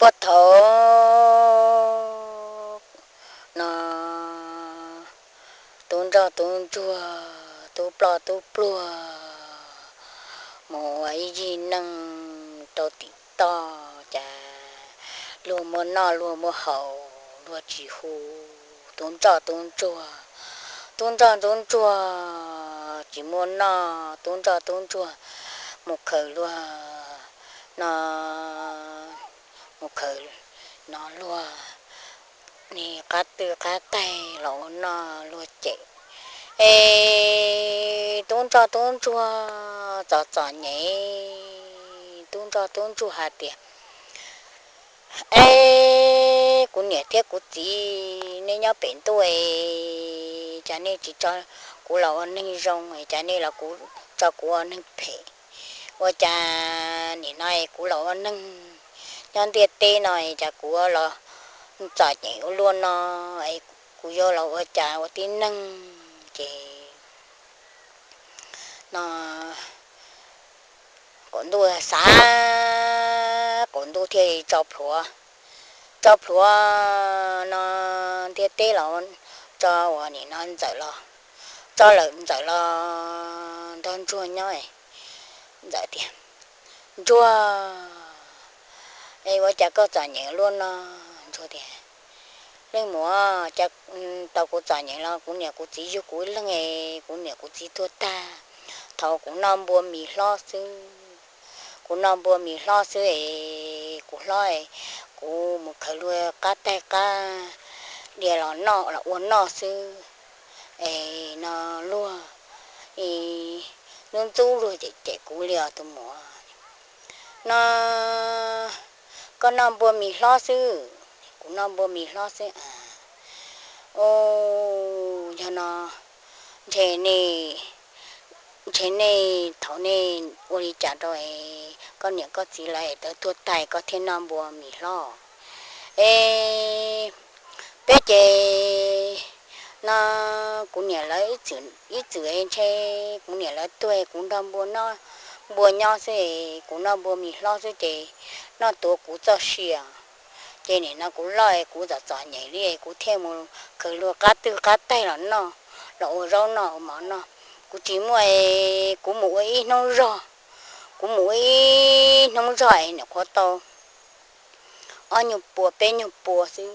Puag thaum no, tub ntsoj tub ntsuag, tub ploj tub pluag mus ua ib yig neej rau tim toj, cas luag muaj noj luag muaj haus, luag tsis hu tub ntsoj tub ntsuag. Tub ntsoj tub ntsuag tsis muaj noj, tub ntsoj tub ntsuag mus khaws luag no, mus khaws no luag qab twj qab taig los ua noj luag cem. Es tub ntsoj tub ntsuag txom txom nyem, tub ntsoj tub ntsuag hais tias, Es kuv niam thiab kuv txiv nej nyob pem ntuj es cas nej tsis tso kuv los ua neeg zoo, cas nej los tso kuv ua neeg phem? Ua cas nim no kuv los ua neeg nyob ntiaj teb no, cas kuv los txom nyem ua luaj no, kuv yuav los ua cas ua tib neeg? Ces no qaum ntuj xav, qaum ntuj thiaj tso plhuav, tso plhuav no ntiaj teb los tso uas nim no Ntxawm los, tso lawm Ntxawm los nrog Ntsuag nyob. Ntxawm tias, Ntsuag, es ua cas koj txom nyem luaj no? Ntsuag tias, Leej muam, cas tau kuv txom nyem los kuv niam kuv txiv yug kuv ib leeg es kuv niam kuv txiv tuag tag thaum kuv noj npua mis hlob xwb. Kuv noj npua mis hlob xwb es kuv hlob es kuv mus khaws luag qab taig qab diav los noj los ua noj xwb. Es no luag ntxub ntxub luag cem cem kuv li os tus muam. No koj noj npua mis hlob xwb, kuv noj npua mis hlob xwb. Yog no ntshe nej, ntshe nej thaum nej ua li cas rau es koj niam koj txiv lawv es tau tuag tag koj thiaj noj npua mis hlob. Es peb ces no kuv niam lawv ib txwm, ib txwm ntshe kuv niam lawv tuag kuv nrog npua nyob xwb es kuv noj npua mis hlob xwb ces noj tuav kuv txoj sia. Ces nim no kuv loj es kuv txom txom nyem li es kuv thiaj mus khaws luag qab twg qab taig los noj, los ua zaub noj ua mov noj. Kuv tsis muaj es kuv mus ua ib hnub zog, kuv mus ua ib hnub zog es nyuam qhuav tau ob nyuag pua peb nyuag pua xwb.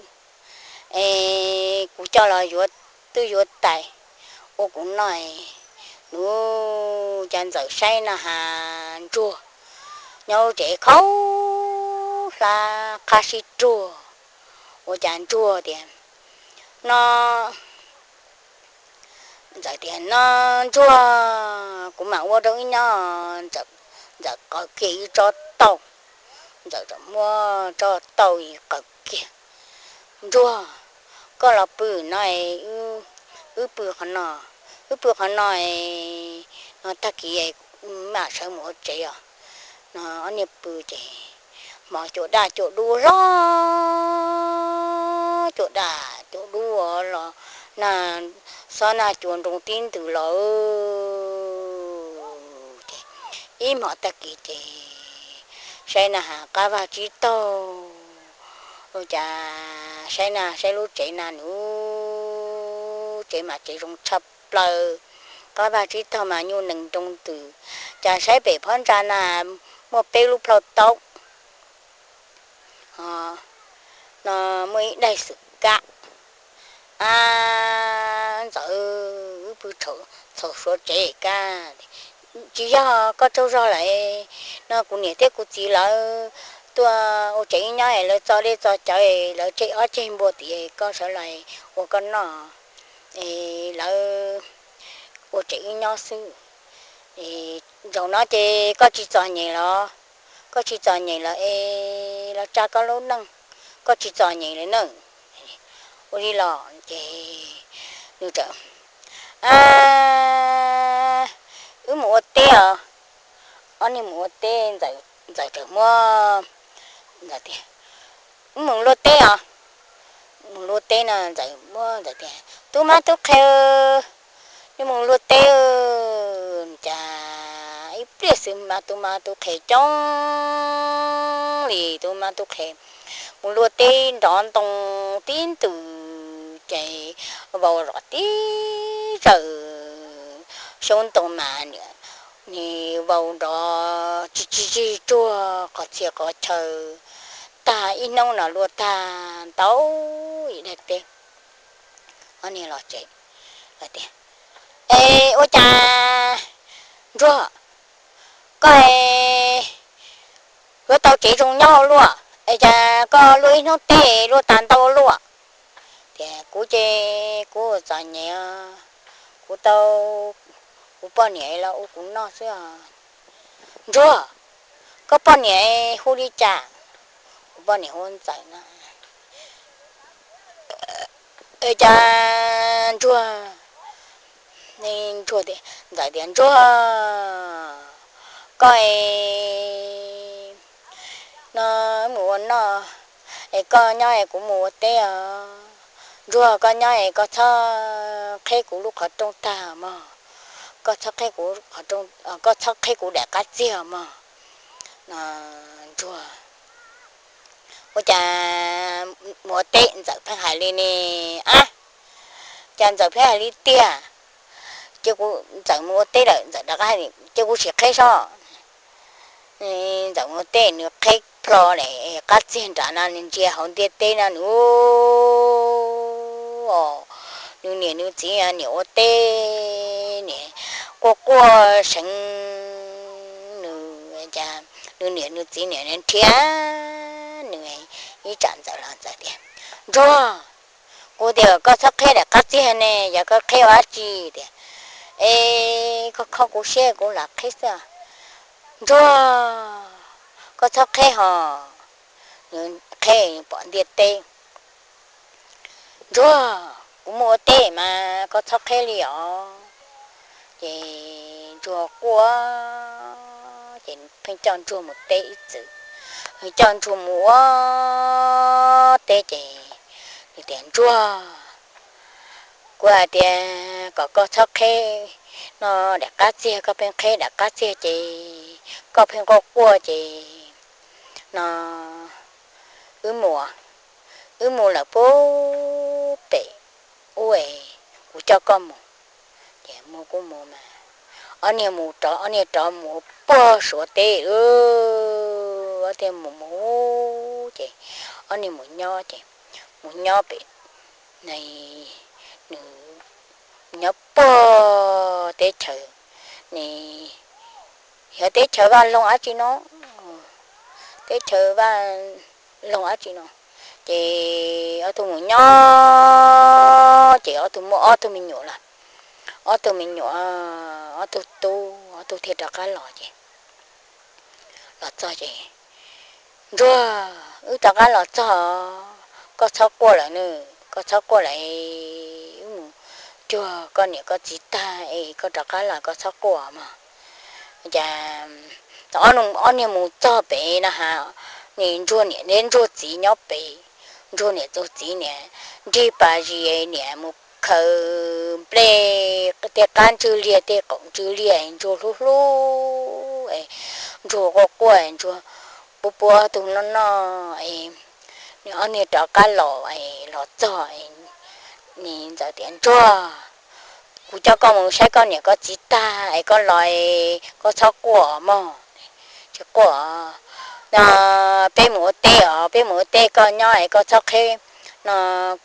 Es kuv coj los yuav twj yuav tais ua kuv noj. Nuv, cas Ntxawm saib na has Ntsuag nyob lub tsev khaub hlab qab sib ruag. Ua cas Ntsuag tias, no Ntxawm tias, No Ntsuag, kuv mam ua rau wb nyob. Ntxawm qaws kiag ib tsob tauj, Ntxawm muab tsob tauj qaws kiag. Ntsuag, koj los pw no, wb pw qhov no, wb pw qhov no, no tag kis mam sawv mus ua tsev os. No ob niag pw ces hmo cuaj daj cuaj dub hlo, cuaj daj cuaj dub los nag xob nag cua nroo tib ntws los ces ib hmo tag kis ces saib na has qab vaj tsib taug, ua cas saib na saib lub tsev na nuv, tsev mas tsev zoo tshaj plaws, qab vaj tsib taug mas nyuj nees nroo ntws, cas saib pem phab ntsa na muaj peb lub plhaub taub, no muaj ib daig xwm kab. A, Ntxawm, wb pw txhaum suav tsev kab. Tsis yog, koj tsaug zog lawm, no kuv niam thiab kuv txiv lawv tuaj ua tsev ib nyob es lawv txo dej txo cawv es lawv tseg ob ceg npua tid, koj sawv los ua koj noj es lawv ua tsev ib nyob xwb. Zaum no ces koj tsis txom nyem los, koj tsis txom nyem lawm es los tsa koj lub neej, koj tsis txom nyem lawm na. Ua li los ces nws txawm, a, wb mus ua teb os, ob niag mus ua teb. Ntxawm txawm muab, Ntxawm tias, wb mus luaj teb os, mus luaj teb no. Ntxawm muab, Ntxawm tias, tub mab tub qhe, nej mus luaj teb, cas ib pliag xwb mas tub mab tub qhe coob li, tub mab tub qhe mus luaj teb nrov ntoo tib ntws ces vau zom tib zawm xyoob ntoo mas nws vau nrov tsis tsis tsuag qhov txhia qhov chaw tag ib hnub no luaj tag ntau ib daim teb. Ob niag los tsev, tias, Es ua cas Ntsuag, koj yuav tau kev zoo nyob luaj es cas koj luaj ib hnub teb luaj tag ntau luaj? Tias, Kuv ces kuv txom nyem, kuv tau kuv poj niam los ua kuv noj xwb os. Ntsuag, koj poj niam hu li cas? Kuv poj niam hu Ntxawm no. Cas Ntsuag, Ntxawm tias, Ntsuag, koj no mus ua noj es koj nyob es kuv mus ua teb os. Ntsuag, koj nyob es koj txhob qheb kuv lub qhov rooj tag mog, koj txhob qheb kuv, koj txhob qheb kuv daim qab txiag mog. Ntsuag, Ua cas mus ua teb Ntxawm pheej hais li ne? A, cas Ntxawm pheej hais li tiag? Cia kuv, Ntxawm mus ua teb lawm Ntxawm rov qab, cia kuv sim qheb sob. Ntxawm mus ua teb nws qheb plho lawm qab txiag nram no nws ntsia hauv ntiaj teb no nws, nws niam nws txiv niam ua teb niam quaj quaj seev nws, nws niam nws txiv niam nrhiav nws ib tsam Ntxawm los Ntxawm tias, Ntsuag, kuv tias koj txhob qheb daim qab txiag ne, yog koj qheb ua dab tsi? Tias, Es koj kho kuv siab kuv lam qheb xwb. Ntsuag, koj txhob qheb hos. Nws qheb pom ntiaj teb. Ntsuag, kuv mus ua teb mas koj txhob qheb li os. Ces Ntsuag quaj, ces pheej coj Ntsuag mus teb ib txwm, coj Ntsuag mus ua teb ces nws tias, Ntsuag, kuv hais tias kom koj txhob qheb no daim qab txiag, koj pheej qheb daim qab txiag ces koj pheej quaj quaj ces no wb mus, wb mus lawm puag pem ub es kuv coj koj mus. Ces mus kuj mus mas, ob niag mus rov, ob niag rov mus puag Suav teb, ob niag mus mus ces ob niag mus nyob ces mus nyob pem, nws nyob puag teb chaws, nws yog teb chaws Vaj Loog dab tsi no, teb chaws Vaj Loog dab tsi no. Ces ob tug mus nyob ces ob tug muaj ob tug me nyuam lawm, ob tug me nyuam, ob tug tub, ob tug thiaj rov qab los ces los txog ces, Ntsuag, wb rov qab los txog, koj txhob quaj lawm nawb, koj txhob quaj lawm, wb mus cuag koj niam koj txiv tag es koj rov qab los koj txhob quaj mog. Ces ob niag mus txog pem na has, nws Ntsuag niam thiab Ntsuag txiv nyob pem, Ntsuag niam Ntsuag txiv niam nrig pas zis niam mus khaws nplej tej qab ntswg liag tej qaum ntswg liag Ntsuag hlub hlub, Ntsuag quaj quaj Ntsuag pub pub ob tug noj noj, nws ob niag rov qab los, los txog, nws Ntxawm tias, Ntsuag, kuv coj koj mus saib koj niam koj txiv tag es koj los, koj txhob quaj mog, tsis quaj, peb mus ua teb os, peb mus ua teb koj nyob es koj txhob qheb, no,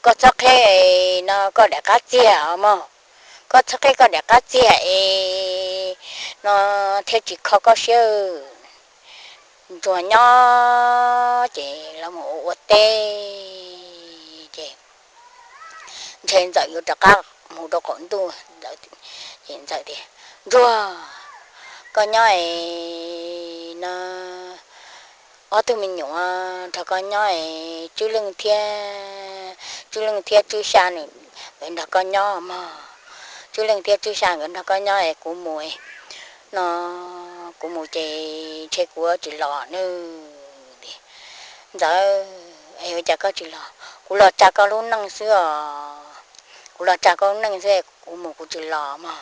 koj txhob qheb, no, koj daim qab txiag os mog, koj txhob qheb koj daim qab txiag es no thiaj tsis kho koj siab. Ntsuag nyob ces lawv mus ua teb ces ntshe Ntxawm yuav rov qab mus rau qaum ntuj, Ntxawm tias, Ntsuag, koj nyob es no ob tug me nyuam nrog koj nyob es Tswb Leej thiab, Tswb Leej thiab Tswb Xya nkawd nrog koj nyob mog, Tswb Leej thiab Tswb Xya nkawd nrog koj nyob es kuv mus, no, kuv mus ces ntshe kuv tsis los nawb. Ntxawm, es ua cas koj tsis los? Kuv los tsa koj lub neej xwb os, kuv los tsa koj lub neej xwb, kuv mus kuv tsis los mog,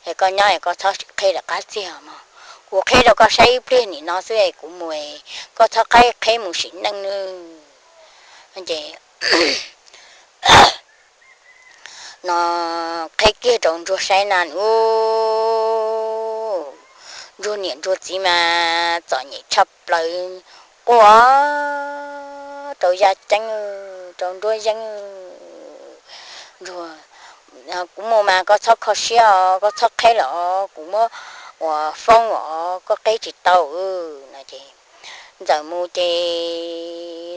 es koj nyob es koj txhob qheb daim qab txiag mog, kuv qheb rau koj saib ib pliag nim no xwb es kuv mus, koj txhob qheb qheb mus sim neej nawb. ces no qheb kiag rau Ntsuag saib na, ub, Ntsuag niam Ntsuag txiv mas txom nyem tshaj plaws, quaj rau yaj ceeb, rau nruab yeeb. Ntsuag, kuv mus mas koj txhob kho siab os, koj txhob qheb lawm os, kuv muab ua foob os, koj qheb tsis tau no ces Ntxawm mus ces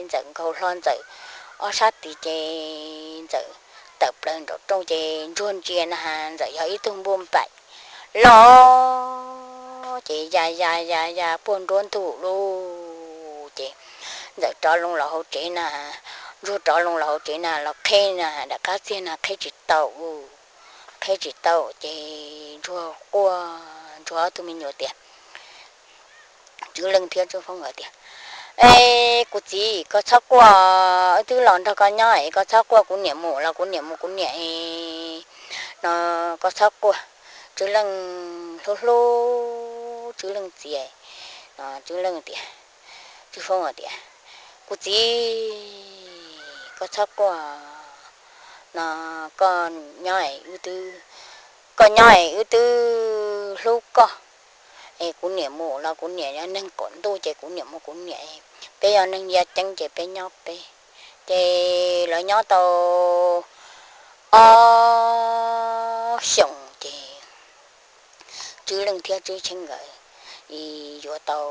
Ntxawm nkaus hlo Ntxawm ob sab tis ces Ntxawm tawm plaws nraum rooj ces Ntsuag ntsia na has Ntxawm yog ib tug npua npaim loj ces ya ya ya ya puag nruab ntug lug ces Ntxawm rov loo los hauv tsev na, Ntsuag rov loo los hauv tsev na los qheb na, daim qab txiag na qheb tsis tau, qheb tsis tau ces Ntsuag quaj, Ntsuag ob tug me nyuam tias, Tswv Leej thiab Tswv Foob tias, E, kuv txiv, koj txhob quaj, wb twb los nrog koj nyob es koj txhob quaj, kuv niam mus los kuv niam mus kuv niam no, koj txhob quaj. Tswv Leej hlub hlub Tswv Leej txiv, Tswv Leej tias, Tswv Foob tias, Kuv txiv, koj txhob quaj no, koj nyob es wb twb, koj nyob es wb twb hlub koj. Es kuv niam mus los kuv niam yog neeg qaum ntuj ces kuv niam mus kuv niam, peb yog neeg yaj ceeb ces peb nyob peb. Ces lawv nyob tau ob xyoos ces Tswv Leej thiab Tswv Cheeb nkawd yuav tau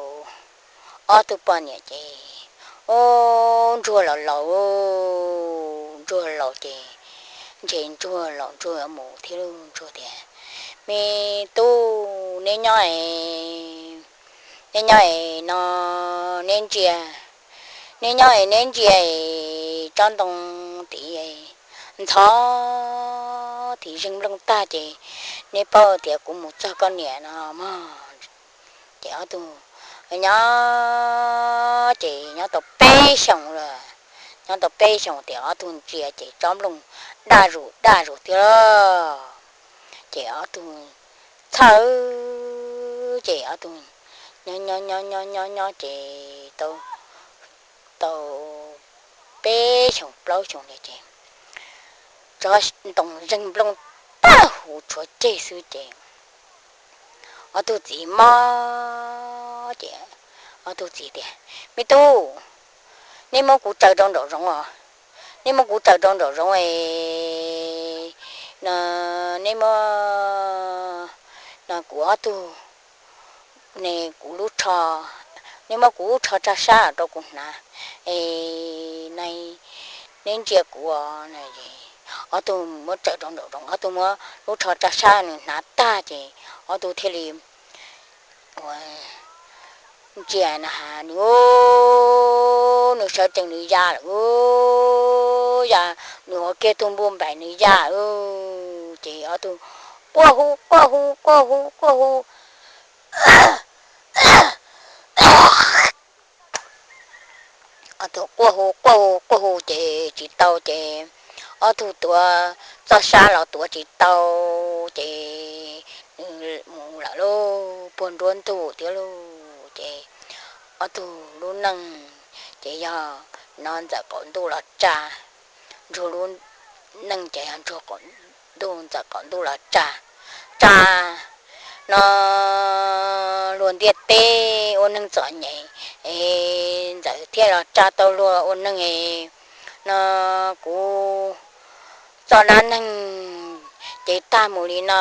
ob tug poj niam ces, ub, Ntsuag los laus, Ntsuag laus ces ntshe Ntsuag laus Ntsuag yuav mus thiab lauj. Ntsuag tias, Me tub, neb nyob es, neb nyob es no, neb ntsia, neb nyob es neb ntsia es tsob ntoo tid ntxhov tim zeeg nplooj tag ces neb paub tias kuv mus txog koj niam no mog. Ces ob tug nyob ces nyob tau peb xyoos lawm, nyob tau peb xyoos tias ob tug ntsia ces tsob nplooj daj zus daj zus thiab lauj. Ces ob tug txhawj, ces ob tug nyob nyob nyob nyob nyob ces tau, tau peb xyoos plaub xyoos li ces tsob ntoo zeeg nplooj tag huv tshuav ceg xwb ces ob tug txiv mob ces ob tug txiv tias, Me tub, neb muab kuv tsaws rau nraum zoov os, neb muab kuv tsaws rau nraum zoov es no, neb muab no kuv ob tug, ne kuv lub tsho, neb muab kuv lub tsho tsab sab rau kuv hnav es neb ntsia kuv. Ob tug muab tsaws rau nraum zoov, ob tug muab lub tsho tsab sab nws hnav tag ces ob tug thiaj li ua ntsia na has nws, nws sawv tsees nws ya lawm, ya, nws ua kiag tug npua npaim nws ya lawm ces ob tug quaj hu quaj hu quaj hu quaj hu. Ob tug quaj hu quaj hu quaj hu ces tsis tau ces ob tug tuav txoj sab los tuav tsis tau ces mus lawm lauj, puag nruab ntug thiab lauj. Ces ob tug lub neej ces yog no Ntxawm qaum ntuj los tsa, Ntsuag lub neej ces yog Ntsuag qaum ntuj, Ntxawm qaum ntuj los tsa, tsa no luag ntiaj teb ua neeg txom nyem es Ntxawm thiaj los tsa tau luag ua neeg es no kuv txoj dab neeg ces tag mus li no.